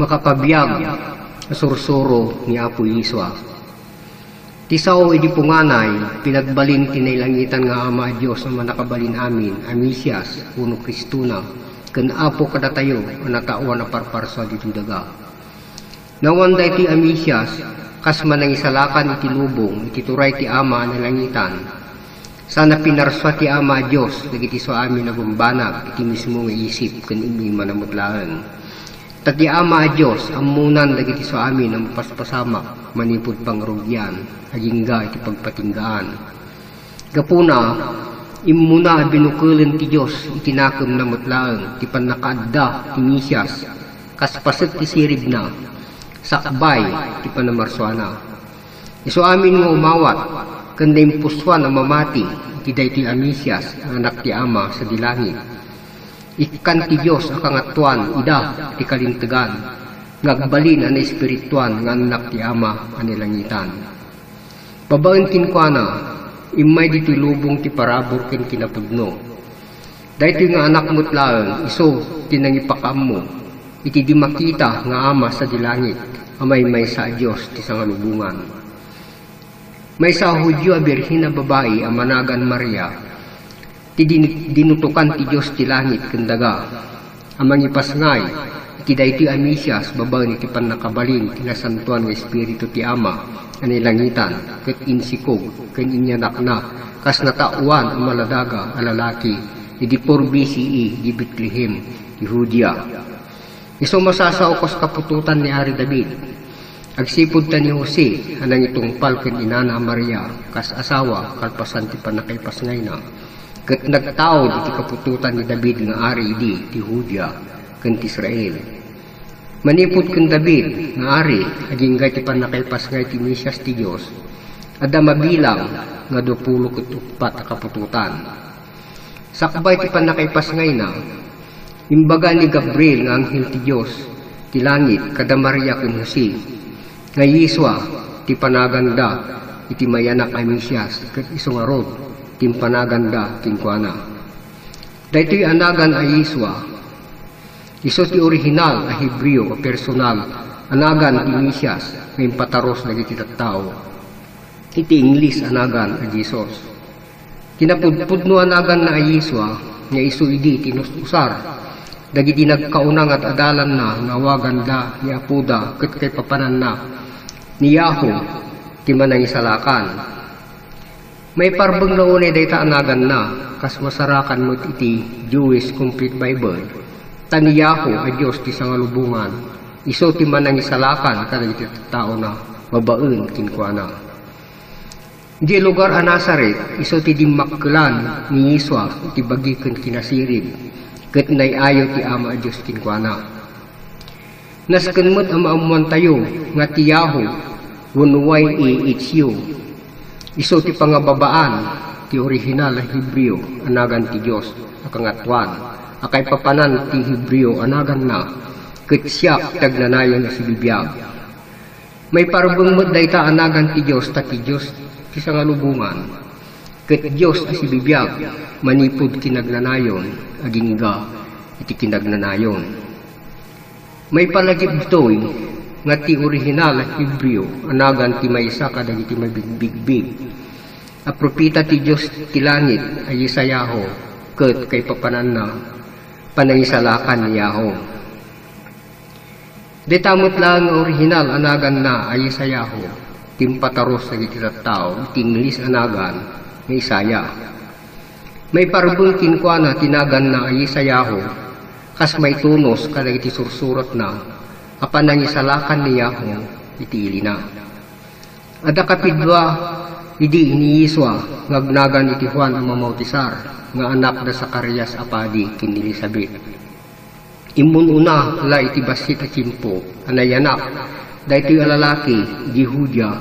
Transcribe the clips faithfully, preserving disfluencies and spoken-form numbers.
Makapabiag a sursuro ni Apo Yesua. Ti sao idi punganay, pinagbalin ti nailangitan nga Ama a Dios a Mannakabalin-amin a Mesias wenno Kristona, ken Apo kadatayo a nataoan a parparsua ditoy daga. Nawan daytoy a Mesias, kas manangisalakan iti lubong iti turay ti Ama a nalangitan. Sana pinarsua ti Ama a Dios dagiti suamin a bambanag iti mismo nga isip ken immuna met laeng. Ta ti Ama a Dios ammonan dagiti suamin a mapaspasamak manipud pangrugian, agingga iti pagpatinggaan. Gapuna, immuna a binukelen ti Dios iti nakemna met laeng ti pannakaadda ti Mesias kas paset ti siribna, sakbay ti panamarsuana. Isu amin nga umawat ken naimpusoan a mamati iti daytoy a Mesias nga Anak ti Ama sadi langit. Ikkan ti Dios a Kangatoan ida ti kalintegan nga agbalin a naespirituan nga Annak ti Ama a nalangitan. Babaen kenkuana, immay ditoy lubong ti parabur ken kinapudno. Daytoy nga Anak met laeng isu ti nangipakaammo iti di makita nga Ama sadi langit a maymaysa a Dios ti sangalubongan. Maysa a Judio a birhen a babai a managan Maria ti din-, dinutokan ti Dios ti langit ken daga a mangipasngay iti daytoy a Mesias babaen iti pannakabalin ti Nasantoan nga Espiritu ti Ama a nailangitan, ket insikog ken inyanakna kas nataoan a maladaga a lalaki idi four B C E di Betlehem ti Judea. Isu masasao kas kaputotan ni Ari David. Agsipud ta ni Jose a nangitungpal ken inana a Maria kas asawa kalpasan ti pannakaipasngayna, ket nagtaud iti kaputotan ni David nga ari idi ti Judea ken ti Israel. Manipud ken David nga ari, agingga ti pannakaipasngay ti Mesias ti Dios, adda mabilang nga duapulo ket uppat a kaputotan. Sakbay ti pannakaipasngayna, imbaga ni Gabriel nga anghel ti Dios ti langit kada Maria ken Jose nga Yesua ti panaganda iti mayanak a Mesias, ket isu ngarud ti impanaganda kenkuana. Daytoy a nagan a Yesua, isu ti orihinal a Hebreo a personal a nagan ti Mesias nga impatarus dagiti tattao. Iti Ingles a nagan a Jesus. Kinapudpudno a naganna a Yesua nga isu idi ti inus-usar dagiti nagkauna nga ad-adalanna nga awaganda ni apoda ket kaipapananna ni Yahweh ti Manangisalakan. Maiparbeng la unay dayta a naganna kas masarakan met iti Jewish Complete Bible, ta ni Yahweh a Dios ti sangalubongan, isu ti Manangisalakan kadagiti tattaona babaen kenkuana. Idiay lugar a Nazaret, isu ti dimmakkelan ni Yesua iti bagi ken kinasirib, ket nay-ayo ti Ama a Dios kenkuana. Nasken met a maammoantayo nga ti Yahweh wenno Y A H U, isu ti pangababaan ti orihinal a Hebreo a nagan ti Dios a Kangatoan, a kaipapanan ti Hebreo a naganna, ket siak ti agnanayon a sibibiag. Maiparbeng met dayta a nagan ti Dios ta ti Dios ti sangalubongan, ket Dios a sibibiag manipud kinagnanayon agingga iti kinagnanayon. Maipalagip ditoy nga ti orihinal a Hebreo a nagan ti maysa kadagiti mabigbigbig a propeta ti Dios ti langit a Yesaiaho ket kaipapananna, panangisalakan ni Yahweh. Dayta met laeng nga orihinal a naganna a Yesaiaho ti impatarus dagiti tattao iti Ingles a nagan nga Isaiah. Maiparbeng kenkuana ti naganna a Yesaiaho kas maitunus kadagiti sursuratna a panangisalakan ni Yahweh iti ilina. Adda kapidua idi ni Yesua nga agnagan iti Juan a Mamautisar nga anak da Zacarias a padi ken ni Elisabet. Immun-una la iti bassit a tiempo a nayanak daytoy a lalaki idi Judea,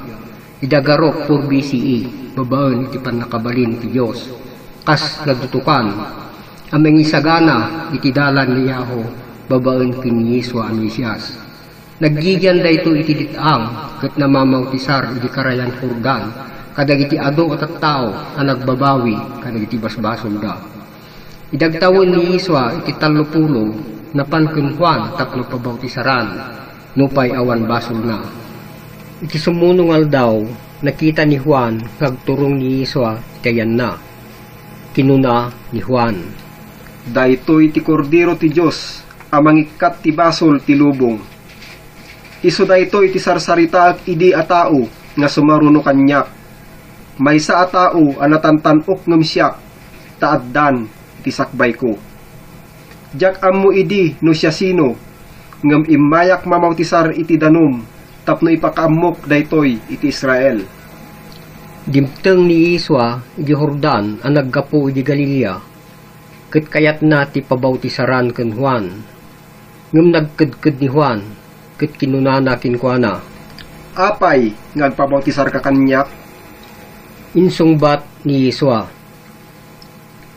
ida garop four B C E, babaen iti pannakabalin ti Dios, kas nadutokan a mangisagana iti dalan ni Yahweh babaen ken ni Yesua a Mesias. Naggigian daytoy iti let-ang ket namamautisar idi karayan Jordan kadagiti adu a tattao a nagbabawi kadagiti basbasolda. Idi agtawen ni Yesua iti tallopulo, napan ken Juan tapno pabautisaran. nupay awan basolna. Iti sumuno nga aldaw, nakita ni Juan nga agturong ni Yesua iti ayanna. Kinuna ni Juan, "Daytoy ti Kordero ti Dios a mangikkat ti basol ti lubong. Isu daytoy ti sarsaritaek idi a tao nga sumaruno kaniak. Maysa a tao a natantan-ok ngem siak, ta addan iti sakbayko. Diak ammo idi no siasino, ngem immayak mamautisar iti danum tapno ipakaammok daytoy iti Israel." Dimteng ni Yesua idi Jordan a naggapu idi Galilea, ket kayatna ti pabautisaran ken Juan. Ngem nagkedked ni Juan, ket kinunana kenkuana, "Apay nga agpabautisarka kaniak?" Insungbat ni Yesua,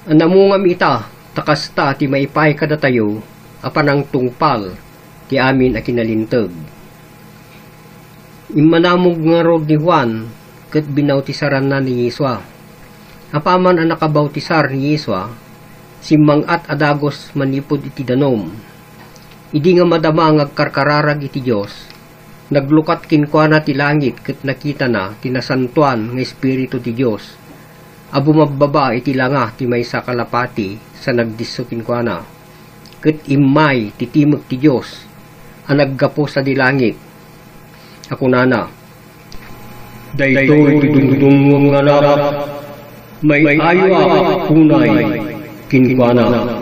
"Anamongam ita, ta kasta ti maipaay kadatayo a panangtungpal ti amin a kinalinteg." Immanamong ngarud ni Juan ket binautisaranna ni Yesua. Apaman a nakabautisar ni Yesua, simmang-at a dagus manipud iti danum. Idi nga madama nga agkarkararag iti Dios, naglukat kenkuana ti langit ket nakitana ti nasantoan nga Espiritu ti Dios a bumabbaba iti langa ti maysa a kalapati sa nagdisso kenkuana. Ket immay ti timek ti Dios a naggapu sadi langit a kunana, "Daytoy ti dumdumngom nga Anak, may-ayoak unay kenkuana."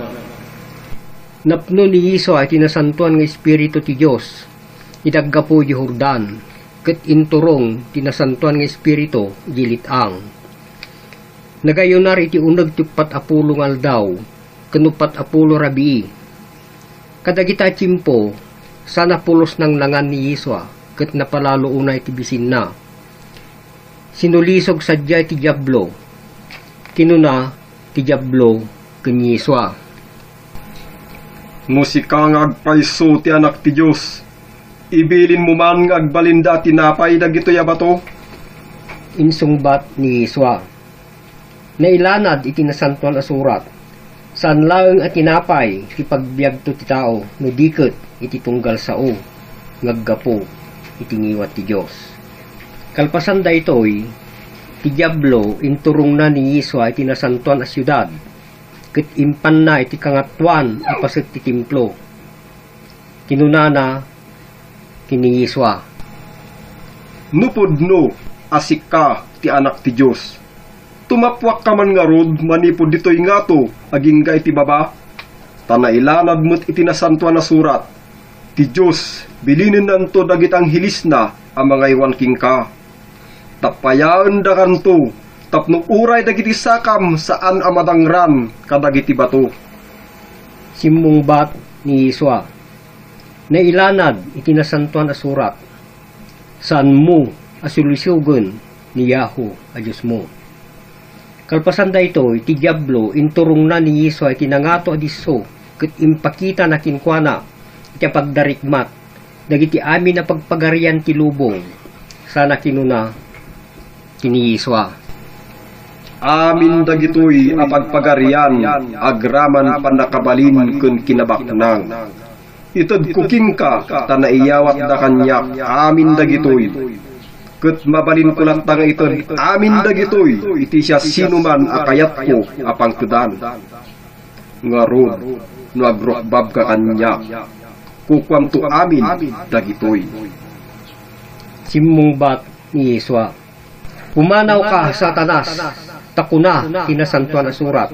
Napno ni Yesua iti nasantoan nga Espiritu ti Dios idi aggapu idi Jordan, ket inturong ti nasantoan nga Espiritu idi lit-ang. Nagayunar iti uneg ti uppat a pulo nga aldaw ken uppat a pulo rabii. Kadagita a tiempo, saan a pulos nangnangan ni Yesua ket napalalo unay ti bisinna. Sinulisog sadiay ti Diablo. Kinuna ti Diablo ken ni Yesua, "No sika nga agpayso ti Anak ti Dios, ibilinmo man nga agbalinda a tinapay dagitoy a bato." Insungbat ni Yesua, "Nailanad iti Nasantoan a Surat, 'Saan laeng a tinapay ti pagbiagto ti tao, no di ket iti tunggal sao nga aggapu iti ngiwat ti Dios.'" Kalpasan daytoy, ti Diablo inturongna ni Yesua iti nasantoan a siudad, ket impanna iti kangatoan a paset ti Templo. Kinunana ken ni Yesua, "No pudno a sika ti Anak ti Dios, tumappuakka man ngarud manipud ditoy ngato agingga iti baba, ta nailanad met iti Nasantoan a Surat, 'Ti Dios bilinennanto dagiti anghelesna a mangaywan kenka. Tappayaendakanto tapno uray dagiti sakam saan a madangran kadagiti bato.'" Simmungbat ni Yesua, "Nailanad iti Nasantoan a Surat, 'Saanmo a sulisogen ni Yahweh a Diosmo.'" Kalpasan daytoy, ti Diablo inturongna ni Yesua iti nangato a disso ket impakitana kenkuana iti pagdarikmat dagiti amin a pagpagarian ti lubong, sana kinuna ken ni Yesua, "Amin dagitoy a pagpagarian agraman pannakabalin ken kinabaknang. Itedko kenka ta naiyawatda kaniak amin dagitoy. Ket mabalinko latta nga ited amin dagitoy iti siasinoman a kayatko a pangtedan. Ngarud, no agrukbabka kaniak, kukuamto amin dagitoy." Simmungbat ni Yesua, "Pumanawka, Satanas, ta kuna ti Nasantoan a Surat,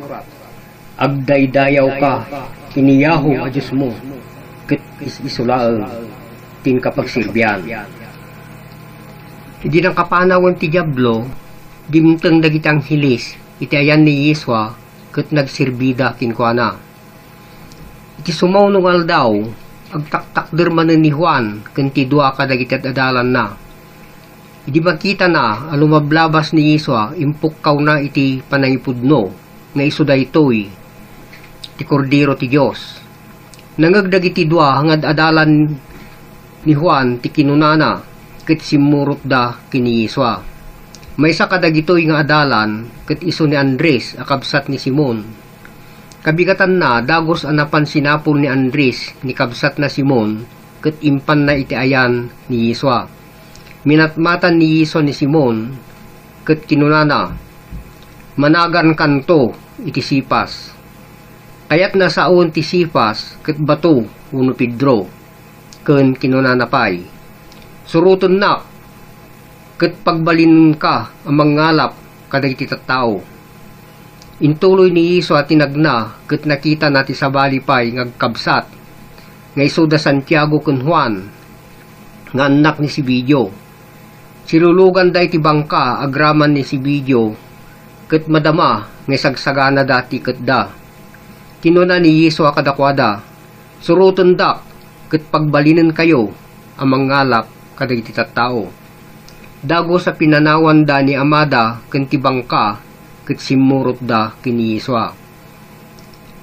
'Agdaydayawka ken ni Yahweh a Diosmo, ket is-isu laeng ti inka pagserbian.'" Idi nakapanawen ti Diablo, dimteng dagiti angheles iti ayan ni Yesua ket nagserbida kenkuana. Iti sumuno nga aldaw, agtaktakder manen ni Juan ken ti dua kadagiti ad-adalanna. Idi makitana a lumablabas ni Yesua, impukkawna iti panangipudno nga isu daytoy ti Kordero ti Dios. Nangngeg dagiti dua nga ad-adalan ni Juan ti kinunana ket simmurotda ken ni Yesua. Maysa kadagitoy nga adalan ket isu ni Andres a kabsat ni Simon. Kabigatanna, dagus a napan sinapul ni Andres ni kabsatna Simon ket impanna iti ayan ni Yesua. Minatmatan ni Yesua ni Simon, ket kinunana, "Managankanto iti Cefas." Kayatna saoen ti Cefas ket bato wenno Pedro, ken kinunana pay, "Surotennak, ket pagbalinenka a mangngalap kadagiti tattao." Intuloy ni Yesua ti nagna ket nakitana ti sabali pay nga agkabsat, nga isu da Santiago ken Juan, nga annak ni Zebedeo. Siluloganda iti bangka agraman ni Zebedeo, ket madama nga isagsaganada ti iketda. Kinuna ni Yesua kadakuada, "Surotendak, ket pagbalinenkayo a mangngalap kadagiti tattao." Dagus a pinanawanda ni amada ken ti bangka, ket simmurotda ken ni Yesua.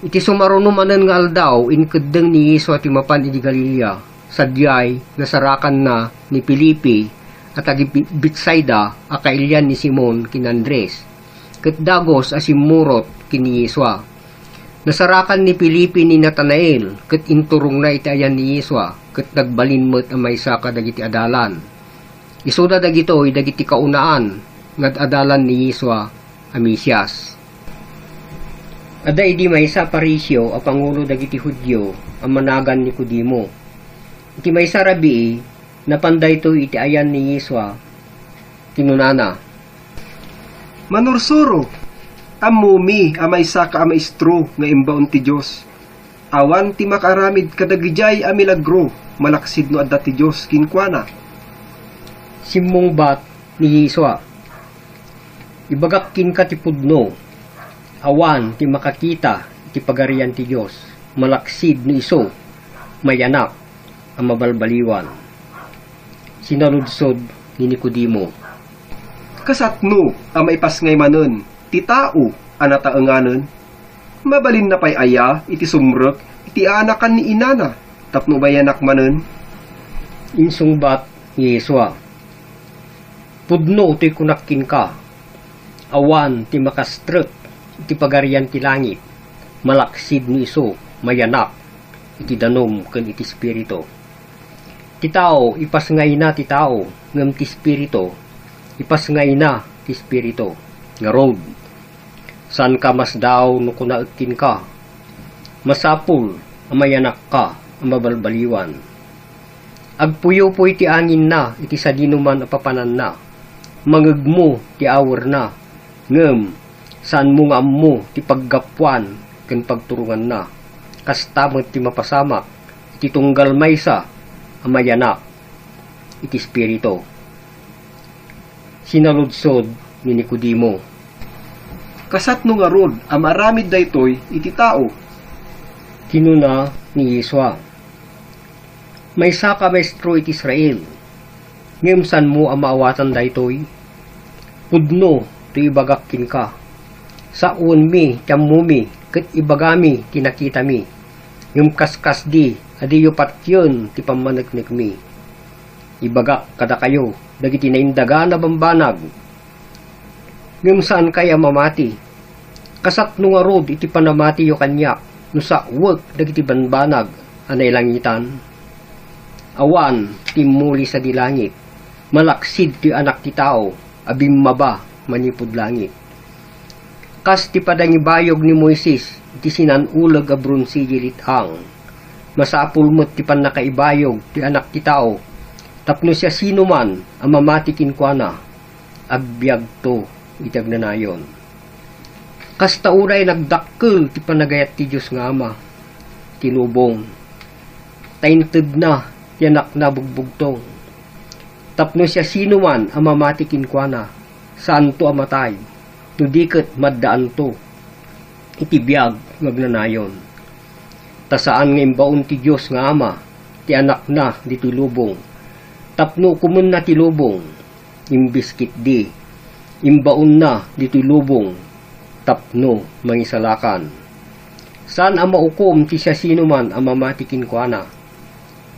Iti sumaruno manen nga aldaw, inkeddeng ni Yesua ti mapan idi Galilea. Sadiay, nasarakanna ni Felipe a taga-Betsaida a kailian ni Simon ken Andres, ket dagus a simmurot ken ni Yesua. Nasarakan ni Felipe ni Natanael, ket inturongna iti ayan ni Yesua, ket nagbalin met a maysa kadagiti adalan. Isuda dagitoy dagiti kaunaan nga ad-adalan ni Yesua a Mesias. Adda idi maysa a Fariseo a pangulo dagiti Judio a managan Nicodemo. Iti maysa a rabii, napan daytoy iti ayan ni Yesua. Kinunana, "Manursuro, ammomi a maysaka a maestro nga imbaon ti Dios. Awan ti makaaramid kadagidiay a milagro malaksid no adda ti Dios kenkuana." Simmungbat ni Yesua, "Ibagak kenka ti pudno, awan ti makakita iti Pagarian ti Dios malaksid no isu mayanak a mabalbaliwan." Sinaludsod ni Nicodemo, "Kasatno a maipasngay manen ti tao a nataenganen? Mabalinna pay aya iti sumrek iti aanakan ni inana tapno mayanak manen?" Insungbat ni Yesua, "Pudno toy kunak kenka, awan ti makastrek iti Pagarian ti Langit malaksid no isu mayanak iti danum ken iti Espiritu. Ti tao, ipasngayna ti tao, ngem ti Espiritu, ipasngayna ti Espiritu. Ngarud, saanka masdaaw no kunaek kenka, 'Masapul a mayanakka a mabalbaliwan.' Agpuyupoy ti anginna iti sadinoman a papananna. Mangegmo ti awerna, ngem saanmo nga ammo ti paggapuan ken pagturonganna. Kasta met ti mapasamak iti tunggal maysa a mayanak iti Espiritu." Sinaludsod ni Nicodemo, "Kasatno ngarud a maaramid daytoy iti tao?" Kinuna ni Yesua, "Maysaka a maestro iti Israel, ngem saanmo a maawatan daytoy? Pudno toy ibagak kenka. Sawenmi ti ammomi ket ibagami ti nakitami, ngem kaskasdi a diyo patien ti pammaneknekmi. Ibagak kadakayo dagiti naindagan a bambanag, ngem saankayo a mamati. Kasatno ngarud iti panamatiyo kaniak no sawek dagiti bambanag a nailangitan? Awan timmuli sadi langit, malaksid ti Anak ti Tao a bimmaba manipud langit. Kas ti panangibayog ni Moises iti sinan-uleg a bronse iti let-ang, masapul met ti pannakaibayog ti Anak ti Tao tapno siasinoman a mamati kenkuana, agbiagto iti agnanayon." Kasta unay nagdakkel ti panagayat ti Dios nga Ama ti lubong, ta intedna ti Anakna bugbugtong, tapno siasinoman a mamati kenkuana, saanto a matay, no di ket maddaanto iti biag nga agnanayon. Ta saan nga imbaon ti Dios nga Ama ti Anakna ditoy lubong tapno ukomenna ti lubong, imbes ketdi, imbaonna ditoy lubong tapno mangisalakan. Saan a maukom ti siasinoman a mamati kenkuana,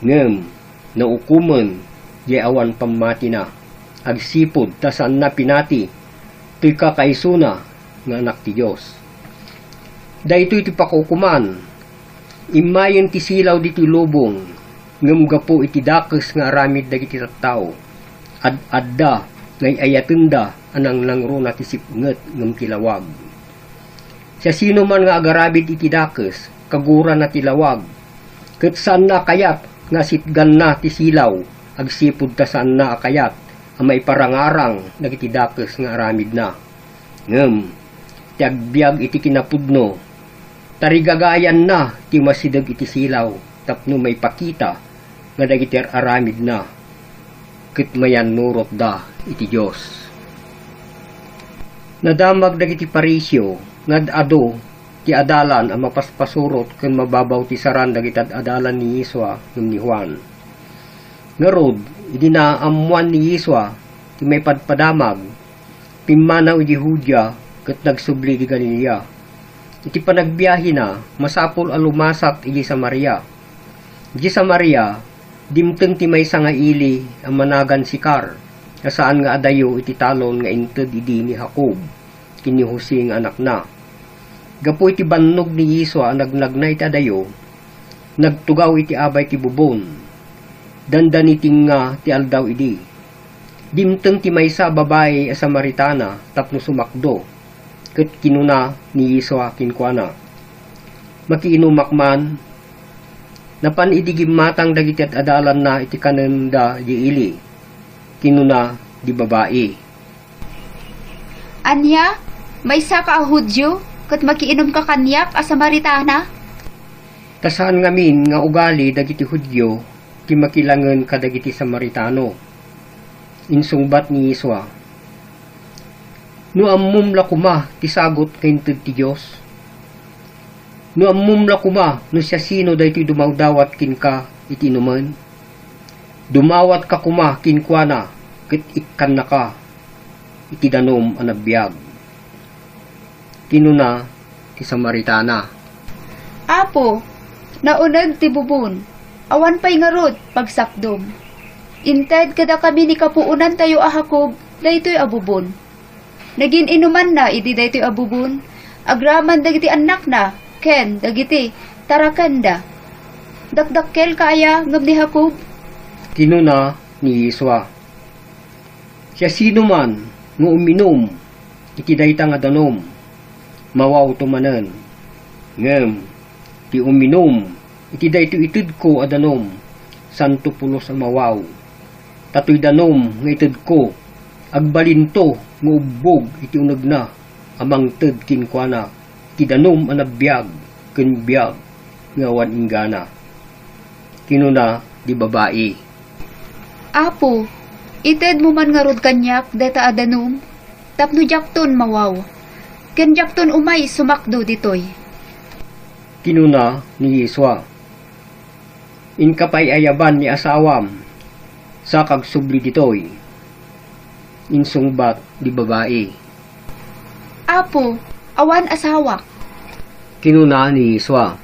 ngem naukomen diay awan pammatina, agsipud ta saanna pinati toy kakaisuna nga Anak ti Dios. Daytoy ti pakaukoman: immayen ti silaw ditoy lubong, Ngem gapu iti dakes nga aramid dagiti tattao, ad-adda nga ay-ayatenda a nangnangruna ti sipnget ngem ti lawag. Siasinoman nga agaramid iti dakes, kagurana ti lawag, ket saanna a kayat nga asitganna ti silaw agsipud ta saanna a kayat a maiparangarang dagiti dakes nga aramidna. Ngem ti agbiag iti kinapudno, tarigagayanna ti masideg iti silaw tapno maipakita nga dagiti ar-aramidna ket mayannurotda iti Dios. Nadamag dagiti Fariseo nga ad-adu ti adalan a mapaspasurot ken mababautisaran dagiti ad-adalan ni Yesua ngem ni Juan. Ngarud, idi naammoan ni Yesua ti maipadpadamag, pimmanaw idi Judea ket nagsubli idi Galilea. Iti panagbiahena, masapul a lumasat idi Samaria. Idi Samaria, dimteng ti maysa nga ili a managan Sicar, a saan nga adayo iti talon nga inted idi ni Jacob ken ni Jose nga anakna. Gapu iti bannog ni Yesua a nagnagna iti adayo, nagtugaw iti abay ti bubon. Dandanitinga ti aldaw idi. Dimteng ti maysa a babai a Samaritana tapno sumakdo, ket kinuna ni Yesua kenkuana, "Makiinumak man?" Napan idi gimmatang dagiti ad-adalanna iti kanenda idi ili, kinuna di babai, "Ania? Maysaka a Judio, ket makiinumka kaniak a Samaritana?" Ta saan ngamin nga ugali dagiti Judio ti makilangen kadagiti Samaritano. Insungbat ni Yesua, "No ammom la koma ti sagut nga inted ti Dios? No ammom la koma no siasino daytoy dumawdawat kenka iti inumen? Dumawatka koma kenkuana ket ikkannaka iti danum a nabiag." Kinuna ti Samaritana, "Apo, nauneg ti bubon. Awan pay ngarud pagsakdom. Inted kadakami ni kapuonantayo a Jacob daytoy a bubon. Nagin-inumanna idi daytoy a bubon agraman dagiti annakna ken dagiti tarakenda. Dakdakkelka aya ngem ni Jacob?" Kinuna ni Yesua, "Siasinoman nga uminum iti dayta nga danum, mawawto manen. Ngem ti uminum iti daytoy itedko a danum, saanto pulos a mawaw. Ta toy danum nga itedko, agbalinto nga ubbog iti unegna a mangted kenkuana iti danum a nabiag ken biag nga awan inggana." Kinuna di babai, "Apo, itedmo man ngarud kaniak dayta a danum, tapno diakton mawaw, ken diakton umay sumakdo ditoy." Kinuna ni Yesua, "Inka pay ayaban ni asawam, sa agsubli ditoy." Insungbat di babai, "Apo, awan asawak." Kinuna ni Yesua,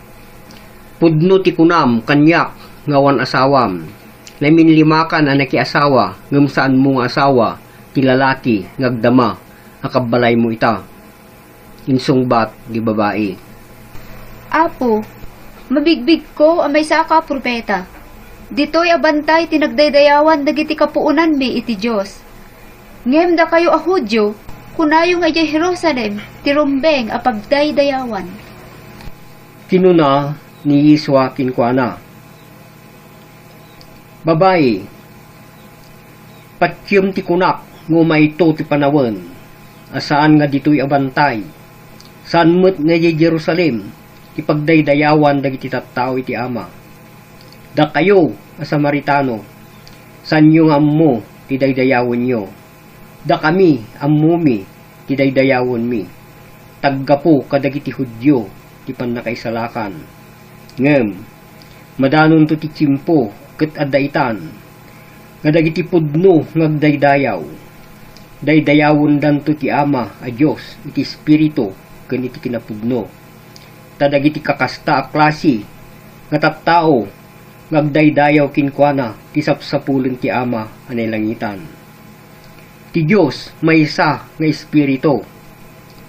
"Pudno ti kunam kaniak nga awan asawam. Naminlimakan a nakiasawa ngem saanmo nga asawa ti lalaki nga agdama a kabbalaymo ita." Insungbat di babai, "Apo, mabigbigko a maysaka a profeta. Ditoy a bantay ti nagdaydayawan dagiti kapuonanmi iti Dios. Ngem dakayo a Judio, kunayo nga idiay Jerusalem ti rumbeng a pagdaydayawan." Kinuna ni Yesua kenkuana, "Babai, patiem ti kunak nga umayto ti panawen, a saan nga ditoy a bantay, saan met nga idiay Jerusalem ti pagdaydayawan dagiti tattao iti Ama. Dakayo a Samaritano, saanyo nga ammo ti daydayawenyo. Dakami, ammomi ti daydayawenmi, ta aggapu kadagiti Judio ti pannakaisalakan. Ngem madanonto ti tiempo ket adda itan, nga dagiti pudno nga agdaydayaw, daydayawendanto ti Ama a Dios iti Espiritu ken iti kinapudno. Ta dagiti kakasta a klase nga tattao nga agdaydayaw kenkuana ti sapsapulen ti Ama a nailangitan. Ti Dios maysa nga Espiritu,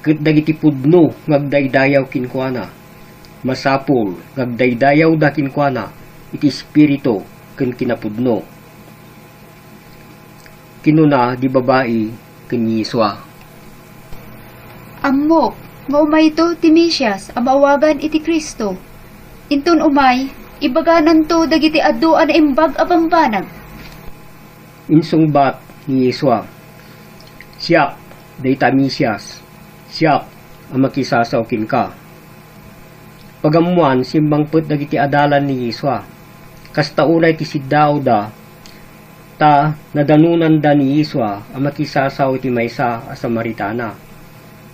ket dagiti pudno nga agdaydayaw kenkuana, masapul nga agdaydayawda kenkuana iti Espiritu ken kinapudno. Kinuna di babai ken ni Yesua, "Ammok nga umayto ti Mesias a maawagan iti Cristo. Inton umay, ibagananto dagiti adu a naimbag a bambanag." Insungbat ni Yesua, "Siak dayta a Mesias, siak a makisasao kenka." Pagammoan, simmangpet dagiti adalan ni Yesua. Kasta unay ti siddaawda, ta nadanonanda ni Yesua a makisasao iti maysa a Samaritana.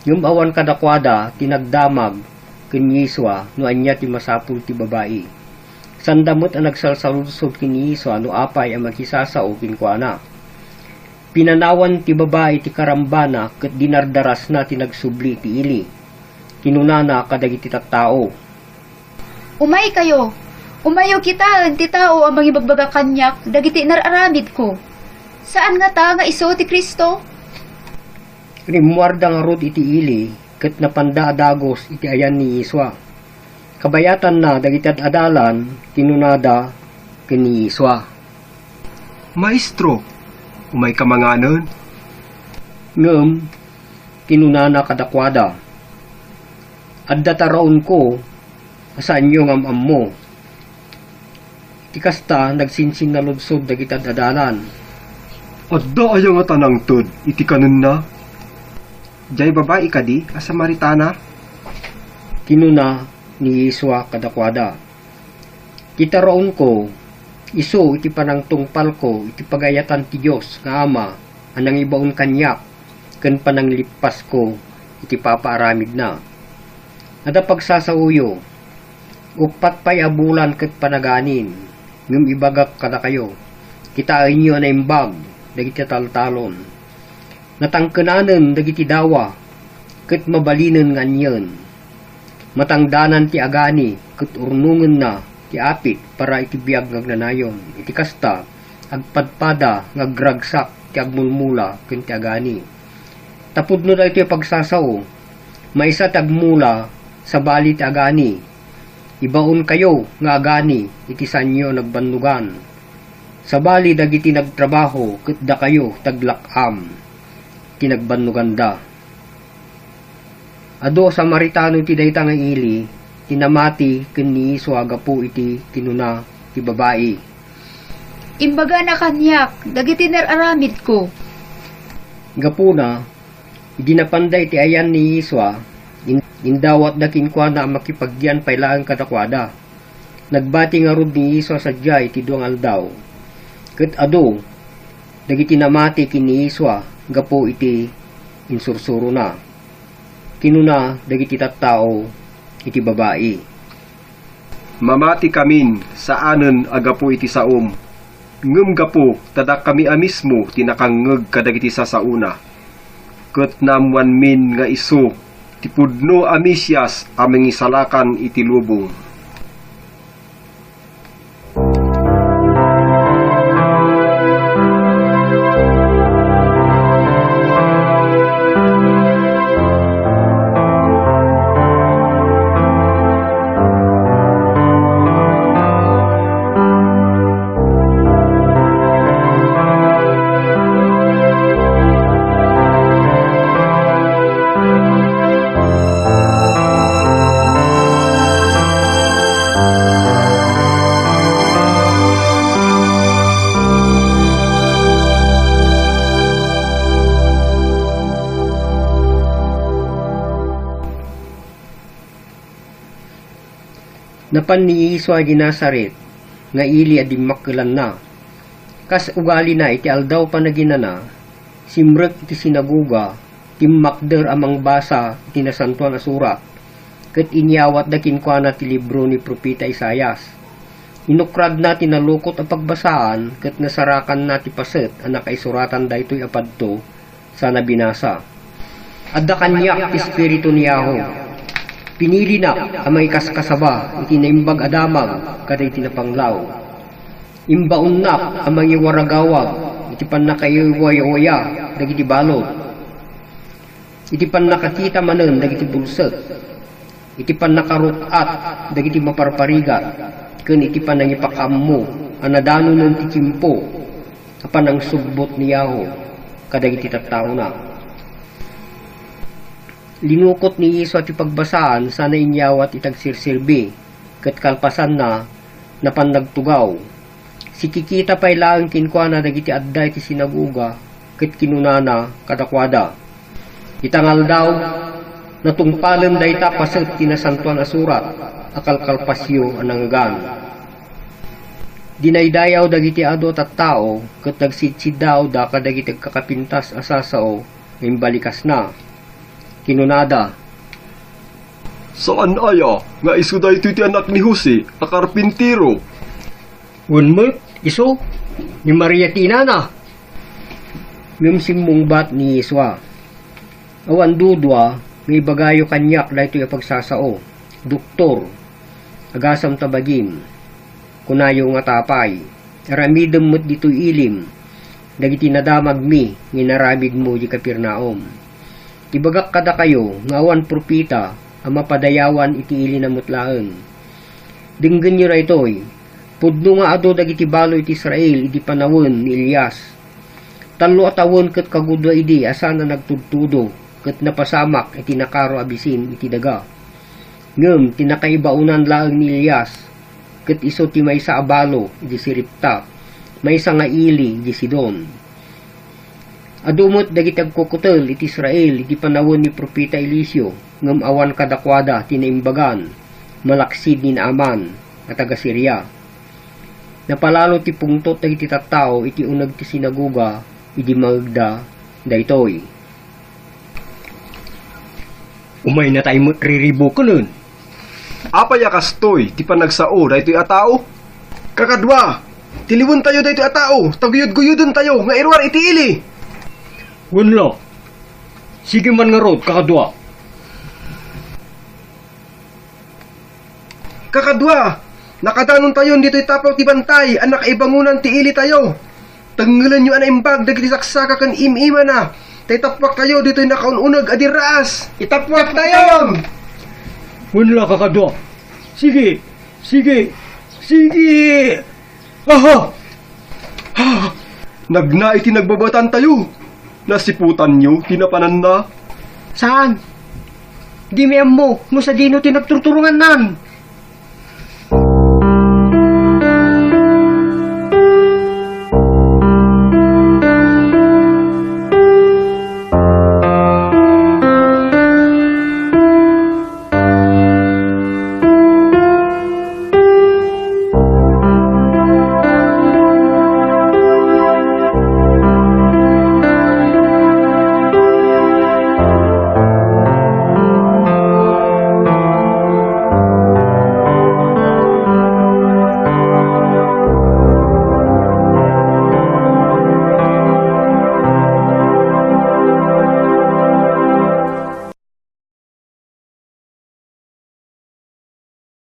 Ngem awan kadakuada ti nagdamag ken ni Yesua no ania ti masapul ti babai. Sanda met a nagsalsaludsod ken ni Yesua no apay a makisasao kenkuana. Pinanawan ti babai ti karambana ket dinardarasna ti nagsubli iti ili. Kinunana kadagiti tattao, "Umaykayo! Umayyo kitaen ti tao a mangibagbaga kaniak dagiti inar-aramidko. Saan ngata nga isu ti Cristo?" Rimmuarda ngarud iti ili ket napanda a dagus iti ayan ni Yesua. Kabayatanna dagiti ad-adalan, kinunada ken ni Yesua, "Maestro, umayka manganen?" Ngem kinunana kadakuada, "Adda taraonko a saanyo nga am-ammo." Iti kasta, nagsinsinnaludsod dagiti ad-adalan, "Adda aya ngata nangted iti kanenna? Diay babai kadi a Samaritana?" Kinuna ni Yesua kadakuada, "Ti taraonko, isu iti panangtungpalko iti pagayatan ti Dios nga Ama a nangibaon kaniak ken pananglippasko iti papaaramidna. Adda pagsasaoyo, uppat pay a bulan ket panaganim, ngem ibagak kadakayo, kitaenyo a naimbag dagiti taltalon. Natangkenanen dagiti dawa, ket mabalinen nga anien. Matangdanan ti agani, ket urnongenna ti apit para iti biag nga agnanayon. Iti kasta, agpadpada nga agragsak ti agmulmula ken ti agani. Ta pudno daytoy a pagsasao, maysa ti agmula, sabali ti agani. Ibaonkayo nga agani iti saanyo a nagbannogan. Sabali dagiti nagtrabaho ket dakayo ti aglak-am ti nagbannoganda." Adu a Samaritano iti dayta nga ili ti namati ken ni Yesua gapu iti kinuna ti babai, "Imbagana kaniak dagiti inar-aramidko." Gapuna, idi napanda iti ayan ni Yesua, in-, indawatda kenkuana a makipagyan pay laeng kadakuada. Nagbati ngarud ni Yesua sadiay iti dua nga aldaw. Ket adu dagiti namati ken ni Yesua gapu iti insursurona. Kinuna dagiti tattao iti babai, "Mamatikamin saanen a gapu iti saom, ngem gapu ta dakami a mismo ti nakangngeg kadagiti sasaona, ket naammoanmin nga isu ti pudno a Mesias a mangisalakan iti lubong." Napan ni Yesua idiay Nazaret nga ili a dimmakkelanna. Kas ugalina iti Aldaw Panaginana, simrek iti sinagoga, timmakder a mangbasa iti Nasantoan a Surat, ket inyawatda kenkuana ti libro ni Profeta Isaias. Inukradna ti nalukot a pagbasaan ket nasarakanna ti paset a nakaisuratan daytoy a padto sana binasa. Adda kaniak ti Espiritu ni Yahweh. Pinilinak a mangikaskasaba iti naimbag a damag kadagiti napanglaw. Imbaonnak a mangiwaragawag iti pannakaiwayawaya dagiti balud, iti pannakakita manen dagiti bulsek, iti pannakaruk-at dagiti maparparigat, ken iti panangipakaammo a nadanonen ti tiempo a panangsubbot ni Yahweh kadagiti tattaona. Linukot ni Yesua ti pagbasaan sana inyawat iti agserserbi, ket kalpasanna, napan nagtugaw. Sikikita pay laeng kenkuana dagiti adda iti sinagoga, ket kinunana kadakuada, "Ita nga aldaw, natungpalen dayta paset ti Nasantoan a Surat a kalkalpasyo a nangngegan." Dinaydayaw dagiti adu a tattao ket nagsidsiddaawda kadagiti agkakapintas a sasao nga imbalikasna. Kinunada, "Saan aya nga isu daytoy ti anak ni Jose a karpintero?" "Wen met, isu, ni Maria ti inana." Ngem simmungbat ni Yesua, "Awan dudua nga ibagayo kaniak daytoy a pagsasao, Doktor. Agasam ta bagim. Kunayo ngata pay, aramidem met ditoy ilim dagiti nadamagmi nga inaramidmo idiay Capernaum. Ibagak kadakayo nga awan profeta a mapadayawan iti ilina met laeng. Denggenyo daytoy, pudno nga adu dagiti balo iti Israel idi panawen ni Elias. Tallo a tawen ket kagudua idi a saan a nagtudtudo ket napasamak iti nakaro a bisin iti daga. Ngem ti nakaibaonan laeng ni Elias, ket isu ti maysa a balo idi Sarepta, maysa nga ili idi Sidon. Adu met dagiti agkukutel iti Israel idi panawen ni profeta Eliseo, ngem awan kadakuada ti naimbagan, malaksid ni Naaman a taga-Siria." Napalalo ti pungtot dagiti tattao iti uneg ti sinagoga idi mangegda daytoy. "Umaynatay met riribukenen. Apay a kastoy ti panagsao daytoy a tao? Kakadua, tiliwentayo daytoy a tao, ta guyod-guyodentayo nga iruar iti ili." "Wen la. Sige man ngarud, kakadua." "Kakadua, nakadanontayon ditoy tapaw ti bantay a nakaibangonan ti ilitayo. Tengngelenyo a naimbag dagiti saksaka ken im-imana, ta itappuaktayo ditoy nakaun-uneg a dirraas." "Itappuaktayon!" "Wen la, kakadua. Sige, sige, sige!" "Aha! Ah! Nagna iti nagbabatantayo! Nasiputanyo ti napananna?" "Saan. Dimi ammo no sadino ti nagturturongannan."